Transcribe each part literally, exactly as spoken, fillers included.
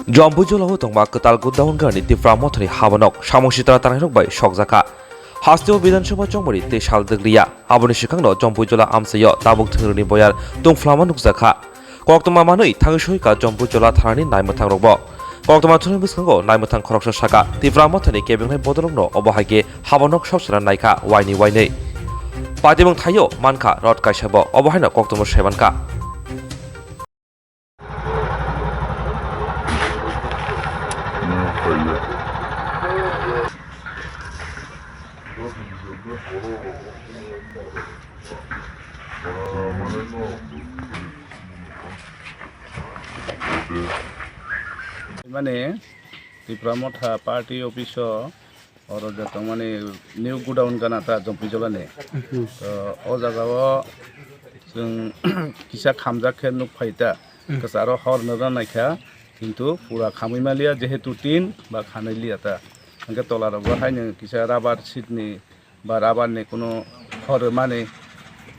Jompuijolao tongma kwtal Gudaun ganani Tipra Mothani habanok samung sitra tangnai rok bai sokjakha. Hasteo Bidhan Sabha chongmani tei sal dwgliya. Aboni swkangno Jompuijola amchaio tabuk thwngrwni boyar tungphla ma nukjakha. Koktwma manwi thangwi soika Jompuijola thanani naimwthang rokbo. Koktwma thwngwi bwskango naimwthang khoroksa saka Tipra Mothani kebengnaini bodolrokno obo hai khe habanok soksana naikha waini wainwi. Patimung thaio mankha rot kaisabo obo haino koktwma sebankha. Mane Tipra Motha party office o oro je tongmani new godown gana ta Jompuijolani. To o jaga o chwng kisa khamjak khe nuk phai ta. Kwcharo hor no rw naikha, kintu pura khamwi maliya, jehetu tin ba khanwi liya ta. Hwnkhe tola rogo haino kisa rubber sheet ni ba rubber ni kunu hor rwmani,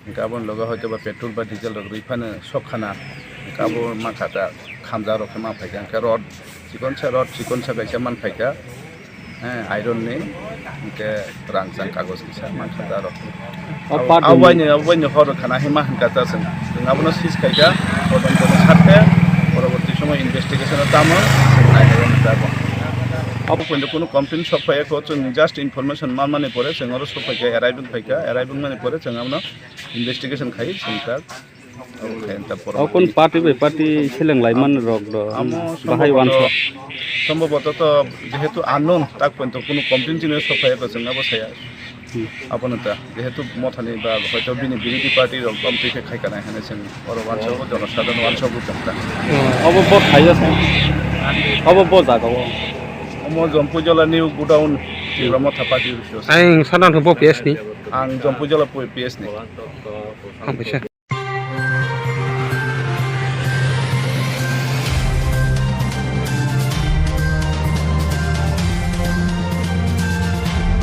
hwnkhe aboni loge hoito ba petrol ba diesel rok rwi phano sok khana, hwnkhe abo mankha ta khamjak rok khe ma phaikha, hwnkhe rod chikonsa, rod chikonsa kaisa man phaikha, eh, iron ni, hwnkhe rangchak kagoj kisa mankha ta rok. O Abo, part abo ni- baini, abo baini hor khana hima hwnkha ta chwng, chwng abono sis khaikha, todonto ni sakhe, poroborti somoy investigation o tamo, naikhe ta bo. Abo poito kunu complaint sok phaiya kho, chwng just information manmani pore chwng oro sok phaikha, arriving phaikha, arriving mani pore chwng abono investigation khai chwng ta. Obo khe ta poro. O kun party bai party seleng lai man rok do. Amo bahai sombhoboto, wansa. Sombhoboto to jehetu unknown, tak poito kunu complaint chini sok phaiya kho chwng abo saya. Hmm. Abono ta jehetu Mothani ba hoito bini birodhi party rok complaint khe khai kanai hwnwi chwng oro wansa bo jono sadharon wansa bo chwng ta. Hmm. Obo bo khaiya sa. Obo bo jaga o. Omo Jompuijola ni godown, Tipra Motha party office. Ang sana thung bo P S ni. Ang Jompuijola P S ni. Ang bisa.